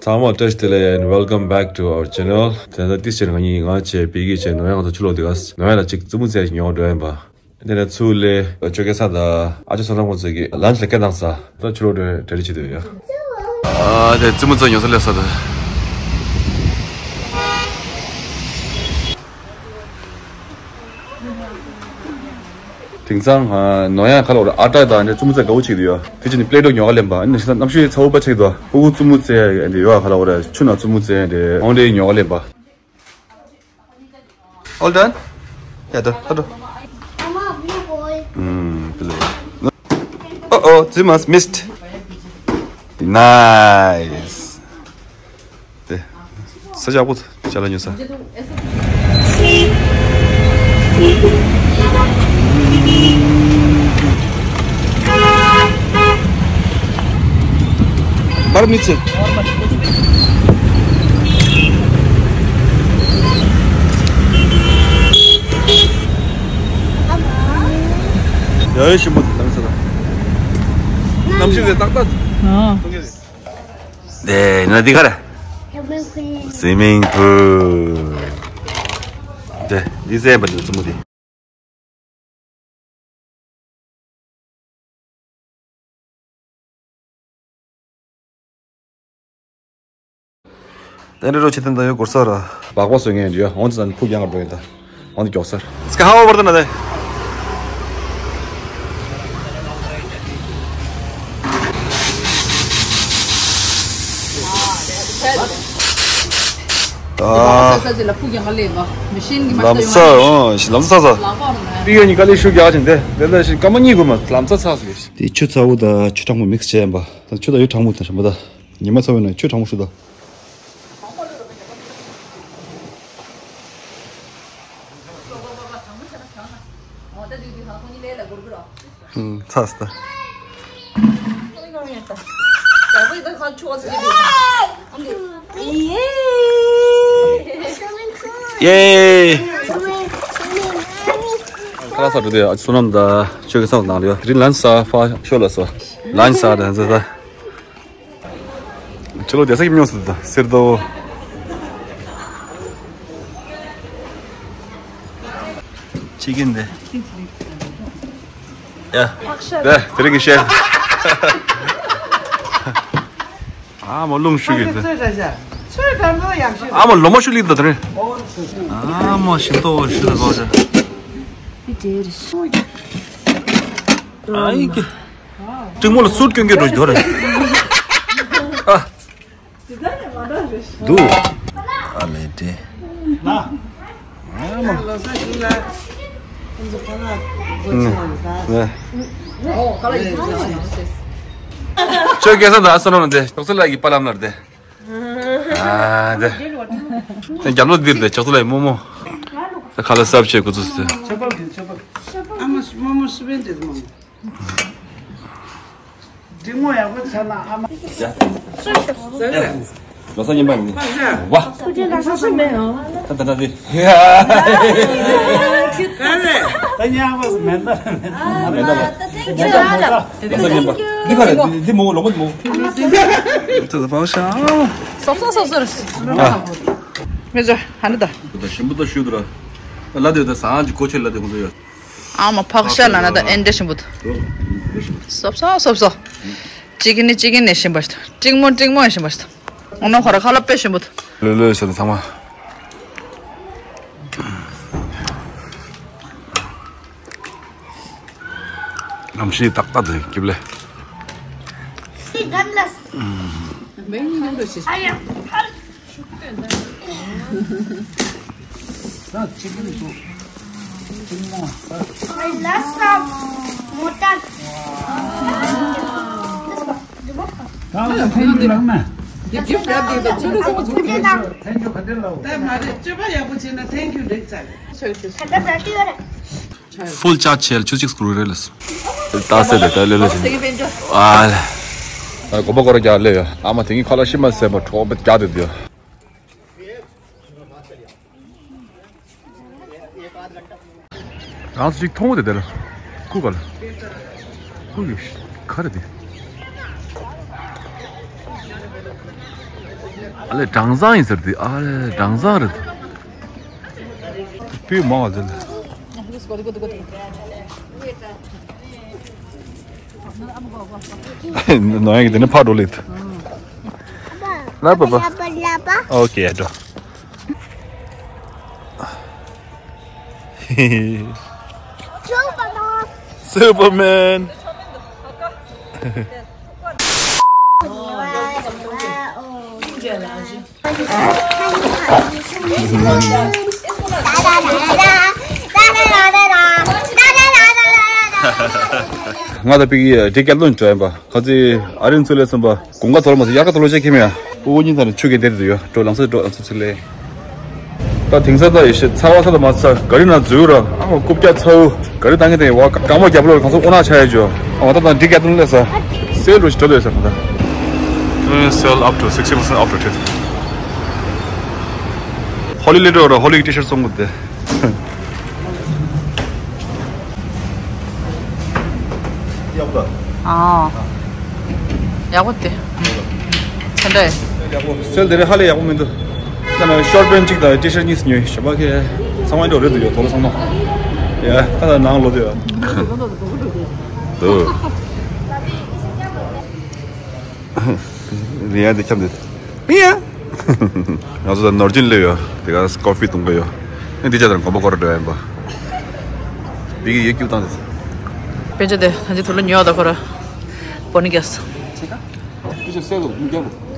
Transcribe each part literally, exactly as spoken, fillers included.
ཚང་མ་བཀྲ་ཤིས་བདེ་ལེགས། Welcome back to our channel. དེ་ནས་ཏིས་ཆེན་ང་གཉིས་ང་བཅས་བི་གི་བཅས་ནོ་ཡང་ང་ཚོ་ཆུ་ལོག་འདི་ག་ནོ་ཡང་ལ་གཅིག་རྩེད་མོ་རྩེ་ཉོ་འགྲོ་ཡིན་པ། དེ་ནས་ཚུར་ལས་ཅོ་ཀེ་ས་དང་ཨ་ཅོ་སོ་ནམ་ཁོང་ཚོ་གི་ལན་ཆི་ལ་སྐད་བཏང་ས། ད་ཆུ་ལོག་འགྲོ་གྲ་སྒྲིག་བྱེད་དུ་ཡོད། ཨ་དེ་རྩེད་མོ་རྩེ་ཉོ་ས་སླེབས་ས་དང་། དེང་སང་ནོ་ཡང་ཁ་ལོ་ར་ཨ་ཏྲ་དང་ནས་རྩེད་མོ་རྩེ་དགའ་བོ་ཅིག་ཡོད། དེ་ཅི་ནི་པླེ་ཏོ་ཉོ་ག་ལེན་པ་ནི་ཤི་ན་གནམ་གཤིས་ཚ་བོ་པ་ཅིག་དོ་ཕྲུ་གུ་རྩེད་མོ་རྩེ་ཡ་དེ་ཡོད་ཁ་ལོ་ར་ཆུ་ན་རྩེད་མོ་རྩེ་ཡ་དེ་འོང་དེ་ཉོ་ག་ལེན་པ། All done? Yeah, done. Hello. I want blue ball. Mm, blue. Uh oh, Zimas missed. Nice. དེ། ས་ཆ་པོ་ཅ་ལ་ཉོ་ས། པར་མི་ཚེ། ཡ་ཡ་ཞིམ་པོ་དང་ས་དང་། གནམ་གཤིས་དེ་ཏག་ཏག་ཨ། དེ་ན་འདི་ག་རེ། སི་མིང་པུལ། དེ་འདི་ཟེར་བ་འདི་རྩེད་མོ་དེ། དེ་འདྲ་རོ་ཆེ་དེ་འདྲ་ཡོད་གོར་ས་ར། སྦག་སྦག་བཟོ་ངེས་འདྲ་ཡོད། འོང་ཙང་ཕུག་ཡང་འགྲོ་ཡིན་ད། འོང་དེ་མགྱོགས་སར། སྐ་ཧ་བ་བར་དུ་ན་དེ། ཨ། ས་ས་ཅི་ལ་ཕུག་ཡང་ལེ་བ། མི་ཤེས་གི་མ་ལམ་ས་ས་ཡོང་ལམ་ས་ས། ལ་བ་རུ་ན། པི་ཡོ་ཉི་ཀ་ལེ་ཤུ་རྒྱག་ཅིང་དེ་དེ་ལ་ཤི་ཀ་མ་གཉིས་གོ་མ་ལམ་ས་ས་ཟིག་དེ་ཆུ་ཚ་བོ་དང་ཆུ་གྲང་མོ་མིག་སི་བྱས་ཡིན་པ། ད་ཆུ་དང་ཡུ་གྲང་མོ་དང་ཞིམ་པོ་ད། ཉི་མ་ཚ་བོ་ན་ཆུ་གྲང་མོ་ཞུ་ད། ཨུམ། ཚ་སི་ད། ཡེ། ཁ་ལག་ཟ་འགྲོ་དུས་ཨ་ཅེ་བསོད་ནམས་དང་ཆོས་ཀྱི་སང་ནང་ལ་ཡོད། དེ་རིང་ལན་ས་ཕ་ཤོ་ལ་སོ། ལན་ས་དང་ཟ་ཟ། ཁྱོད་ལོ་བསྡད་ས་ཀྱི་མྱོང་སྲིད་ད་སེར་ཏོ། ཅི་གིན་དེ། ཡ། དེ་དེ་རིང་གི་ཤེས། ཨ་མ་རླུང་ཤུགས་ཀྱིས་དེ། ཚོད་འདྲ་ཤག་ཚོད་འདྲ་མོ་ཡག་ཤོས། ཨ་མ་ལོ་མ་ཤུགས་ལིག་ད་དེ་རིང་། ཨ་མ་ཞིམ་ཏོག་ཤུགས་ལ་ལོག་ཤག་ཨ་ཡི་ཀེ། ཀྲིག་མོ་ལ་སུད་སྐྱོན་སྐྱོན་འགྲོ་ཞིག་འདུག་རེད། ཨ། འདུག་ཨ་ལེ་དེ། ལ། ཨ་མ། ལོ་སར་ཞིག་ལ། ཁོང་ཚོ་ཁ་ལག་སྒོ་ཕྱེ་བ་ལ་ད། ཨོ་ཁ་ལག་ཡིན་ཁ་ལག་ཡིན། ཆོས་སྐལ་བཟང་དང་ཨ་སོ་ནོ་ནོ་དེ་ཅོག་ཙེ་ལ་ཡི་པ་ལམ་ནར་དེ། ཨ་དེ། དེ་རྒྱབ་ལོགས་འདིར་དེ་ཅོག་ཙེ་ལ་ཡི་རྨོ་མོ། དེ་ཁ་ལག་སབ་ཆེ་ཁུ་ཚུགས་དེ། ཨ་མ་རྨོ་མོ་སུ་བན་དེ་རྨོ་མོ། འདི་མོ་ཡག་པོ་ཆགས་ན་ཨ་མ། ལོ་སར་ཉིན་པ་ཡིན། ཝ། ཁུ་ཆེ་ལ་སོ་སོ་མེད་ཨོ། ད་ད་ད་དེ། ད་ཉག་པ་སུ་མེད་ད་མེད་ད་མེད་ད་མེད་ད་མེད་ད། ལོ་སར་ཉིན་པ། འདི་ག་རེ་འདི་མོ་ལོ་མ་འདི་མོ། ད་ད་པའོ་ཤ། སོབ་སོབ་སོབ་སོབ། ཨ། མེད་ཚོ་ཧ་ནི་ད། ད་ཞིམ་པོ་ད་ཞུ་དུ་ར། ལ་དེ་ད་སང་ཅི་གོ་ཆོད་ལ་དེ་ཁོང་ཚོ་ཡོད། ཨ་མ་ཕག་ཤ་ལ་ན་ད་ཨེ་འདྲ་ཞིམ་པོ་འདུག་སོབ་སོབ་སོབ་སོབ། ཅི་གི་ནི་ཅི་གི་ནི་ཞིམ་པ་ཞིག་འདུག་ཀྲིག་མོ་ཀྲིག་མོ་ཞིམ་པ་ཞིག་འདུག་འོ་ན་ཁོ་ར་ཁ་ལག་དཔེ་ཞིམ་པོ་འདུག་ལོས་ལོས་ཟེར་ནས་ཚང་མ། གནམ་གཤིས་ཏག་ཏག་འདུག་སྐྱིབས་ལེ། Full charge བྱས་ལ་ཆུ་ཚིགས་སྐོར་རེད་ལ། ལྟ་སེ་དེ་ལྟ་ལེ་ལེ་བཞིན། ཨ་ལེ། གོམ་པ་སྐོར་རྒྱག་ལེ་ཡོད། ཨ་མ་དེ་གཉིས་ཁ་ལག་ཤི་མ་ཟེར་མ་གྲོགས་པོ་རྒྱག་དེ་དེ། རང་ཚོ་ཅིག་མཐོང་བ་དེ་དེར་ཁུག་ག་ལ་ཁུག་ཡོད་ཤི་ཁ་རེ་དེ། ཨ་ལེ་དྲང་བཟང་ཡིན་ཟེར་དེ། ཨ་ལེ་དྲང་བཟང་རེད། སྤུས་མང་བ་ཟེར། ནོ་ཡང་གི་དེ་ནི་ཕར་འགྲོ་ལེ། ལ་པ་པ། ཨོ་ཀེ་འགྲོ། Superman. ང་ད་པིག་ཌི་ཀེ་ཐ་ལོན་འགྲོ་ཡིན་པ། ཁ་ཚི་ཨ་རིན་ཚུ་ལས་སོང་པ། དགུན་ཁ་ཐོར་མ་སི་དབྱར་ཁ་ཐོར་ལོ་ཆེ་ཁེ་མེ་ཡ། ཨུ་ཉིན་ཐ་ནི་ཆུ་གེ་དེར་དུ་ཡོ། འགྲོ་ལང་སི་འགྲོ་ལང་སི་ཚུ་ལས། ད་དེང་སང་ད་ཡེ་ཤེས་ཚ་བ་ས་ད་མ་ཚ་ག་རི་ན་འཛུལ་ར། ཨ་མ་རྐུབ་བཀྱག་ཚ་བོ། ག་རི་བཏང་གི་དེ་བ་གང་མོ་རྒྱབ་ལོར་གང་སོ་ཨོ་ན་ཆ་ཡ་ཇོ། ཨ་མ་ད་ད་འགྲིག་ག་དུན་ལས་ས་སེལ་རུ་ཞིག་འགྲོ་དོ་ས་ད། Sale up to sixty percent off to ཧོ་ལི་ལི་འགྲོ་ར། ཧོ་ལི་གི་ཊི་ཤར་སོང་གི་དེ། ཨ། ཡག་པོ་དེ། ཚན་ཏྲ། ཡག་པོ། སེལ་དེ་རེད། ཧ་ལས་ཡག་པོ་མི་འདུག་ད་ནི་ཤོར་པན་གཅིག་དང་ཊི་ཤར་གཉིས་ཉོས། ཞོ་པ་ཁེ་ཚང་མ་འགྲོ་རེད་འདུག་ཡོད་དོ་ལོ་ཚང་མ། ཡ་ད་ད་ནང་ལོ་དེ་ཡོད། འདུག་རི་ཡ་འདི་འཁྱམས་འདུག་རི་ཡ། ང་ཚོ་ད་ནོར་ཅིན་སླེབས་ཡོད། དེ་ག་ཀོ་ཕི་འཐུང་གི་ཡོད། ཨེ་འདི་ཅག་དང་དགོན་པ་སྐོར་འགྲོ་ཡ་ཡིན་པ། འདི་གི་ཡོད་སྐྱུག་བཏང་དེ། དཔེ་ཆ་དེ་ད་འདི་དུ་ལ་ཉོ་ད་ཁོ་ར་པོ་ནི་གེས།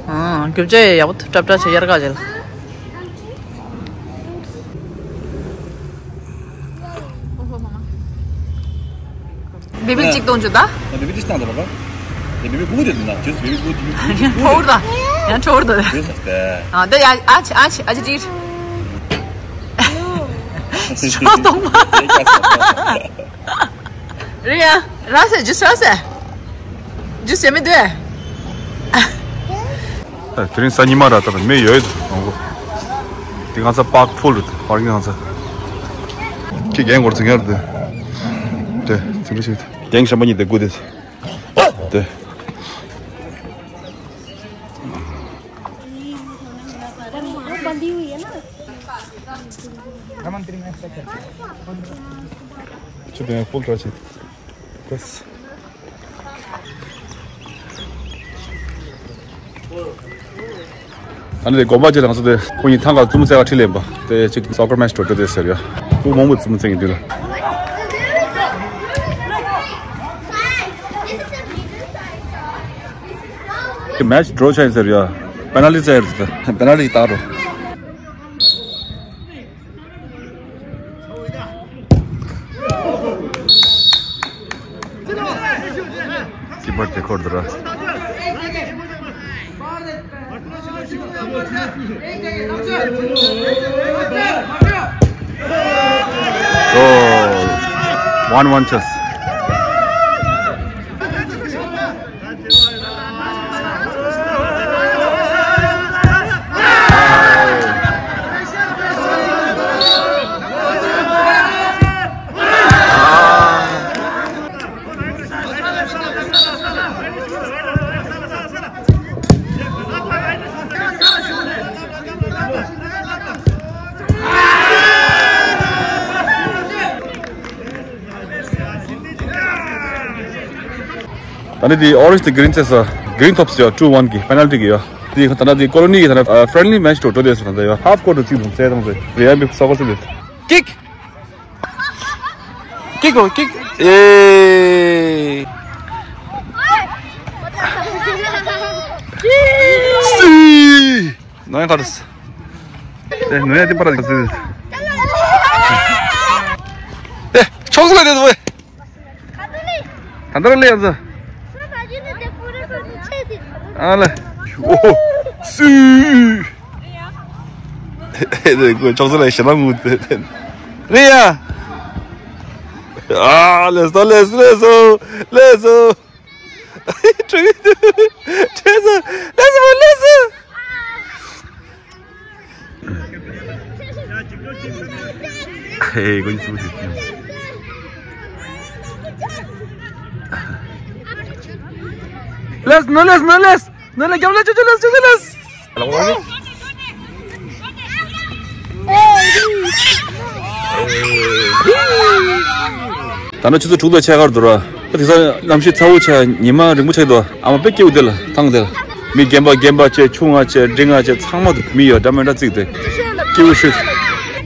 ཨ། རྒྱུ་ཆ་ཡག་པོ་འདུག་སྲབ་སྲབ་བྱས་ཡར་ག་བྱས་ལ། བེ་བི་གཅིག་གཏོང་རྒྱུ་ད། བེ་བི་གཅིག་བཏང་ད་པ་པ། བེ་བི་ཀུ་དེ་འདུག་ན་ཇུས་བེ་བི་ཀུ་དེ། ཡང་ཁྲོ་བོར་ད། ཡང་ཁྲོ་བོར་ད། ཨ་ད་ཡ་ཨ་ཆི་ཨ་ཆི་ཨ་ཆི་ཅིག་ཤོ་གཏོང་མ། རེད་ཡ། ར་སེ་ཇུས་ར་སེ། ཇུས་ཡ་མི་འདུག་ཨ། དེ་རིང་གཟའ་ཉི་མ་ར་ད་མི་ཡོད་འདུག་ཨང་གོ། དེ་གང་ཚ་པཱག་ཕུལ་རེད། པཱར་ཀིང་གང་ཚ། ཁྱི་རྒན་སྐོར་ཚིག་ཡར་དེ། དེ་ཚིག་ལ་ཞིག་རྒན་ཤམ་པ་གཉིས་དེ་དགུ་དེ། དེ། ཁྱི་རྒན་ཕུལ་ར་ཞིག་ཨ་ནི་དེ་དགོན་པ་ཅིག་རང་སོ་དེ་ཁོ་གཉིས་ཐང་ག་བཙུན་མོ་བཙལ་ག་ཁྲིད་ལེན་པ་དེ་ཅིག་སོ་ཀར་མེཆ་འགྲོ་འགྲོ་དེ་ཟེར་ཡ། སྐུ་མང་པོ་བཙུན་མོ་བཙལ་གི་འདུག་ལ། དེ་མེཆ་ཌོ་རོ་ཆགས་ཡིན་ཟེར་ཡ། པེ་ན་ལི་ཊི་ཟེར་ཡ། པེ་ན་ལི་ཊི་བཏང་རོགས། ཀི་པར་དེ་འཁོར་འདུག་ར། ཨོ། ཝན་ཝན་ཆགས། ད་ནི་དེ་ཨོ་རེན་ཇི་དེ་གི་རིན་བཙལ་ས། གི་རིན་ཐོབ་སི་ཡོད། ཊུ་ཝན་གི་པེ་ན་ལི་ཊི་གི་ཡོད། དེ་ད་ནི་དེ་ཀོ་ལོ་ནི་གི་ད་ནི་ཕྲེན་ལི་མེཆ་འགྲོ་འགྲོ་དེ་སུ་ད་ཡོད། ཧབ་ཀོར་དུ་ཅིག་དུ་བཙལ་དང་དེ་རེ་ཡ་མི་སོ་ཀོ་སི་དེ། ཀིག་ཀིག་གོ་ཀིག་ཨེ། སི། ནོ་ཡ་ཁར་སི། ཨེ་ནོ་ཡ་དེ་པར་སི། ཨེ་ཆོག་སི་ལ་དེ་དུ་བས། ད་ལྟ་ལས་ཡ་ཟ། ཨ་ལ། ཨོ། སི། ཨེ་ཀོ་ཆོག་སི་ལ་ཞེ་ན་ངུ་དེ་དེ། རེད་ཡ། ཨ་ལེ་སོ་ལེ་སོ་ལེ་སོ་ལེ་སོ། ཁྲུ་ཁྲུ་སོ་ལེ་སོ་ལེ་སོ། ཧེ་ཀོ་ཉི་སུ་དེ། ལེས་ནོ་ལེས་ནོ་ལེས་ནོ་ལེས་རྒྱབ་ལ་ཅོ་ཅོ་ལེས་ཅོ་ཅོ་ལེས། ད་ནི་ཆུ་ཚོད་དྲུག་དང་ཕྱེད་ཀར་འདུག་ར། ད་དེང་སང་གནམ་གཤིས་ཚ་བོ་ཆགས། ཉི་མ་རིང་པོ་ཆགས་འདུག་ཨ་མ་དཔེ་སྐྱིད་པོ་དེ་ལ་ཐང་དེ་ལ། མི་རྒན་པ་རྒན་པ་བྱས། ཆུང་བ་བྱས། འབྲིང་བ་བྱས། ཚང་མ་འདུག་མི་ཡོད་འདྲ་མི་འདྲ་བརྩིགས་ཏེ། སྐྱིད་པོ་ཤོད།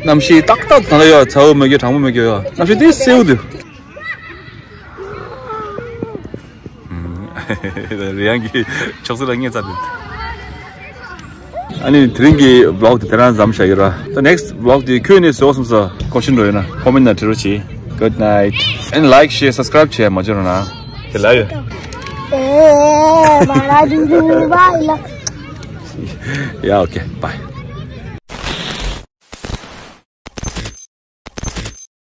གནམ་གཤིས་ཏག་ཏག་ད་ལྟ་ཡོད། ཚ་བོ་མེད་ཀྱི། གྲང་མོ་མེད་ཀྱི་ཡོད། གནམ་གཤིས་དེ་གསལ་བོ་འདུག་རི་ཡང་གི་ཕྱོགས་སུ་ལ་ངེས་ཚ་འདུག་ཨ་ནི་དེ་རིང་གི་vlog་དེ་དེ་རང་མཚམས་བཞག་ཡོད་ར། ད་next vlog་དེ་ཁྱོད་ནས་བཟོ་བསམ་ས་question་རོ་ཡོད་ན་comment་ནང་བྲིས་རོགས་གྱིས། Good night. And like, share, subscribe་བྱས་མ་བརྗེད་རོགས་གནང་། དེ་ལ་ཡོད། ཨེ་མ་ར་ཌུ་ཌུ་བ་ལ། Yeah, okay, bye.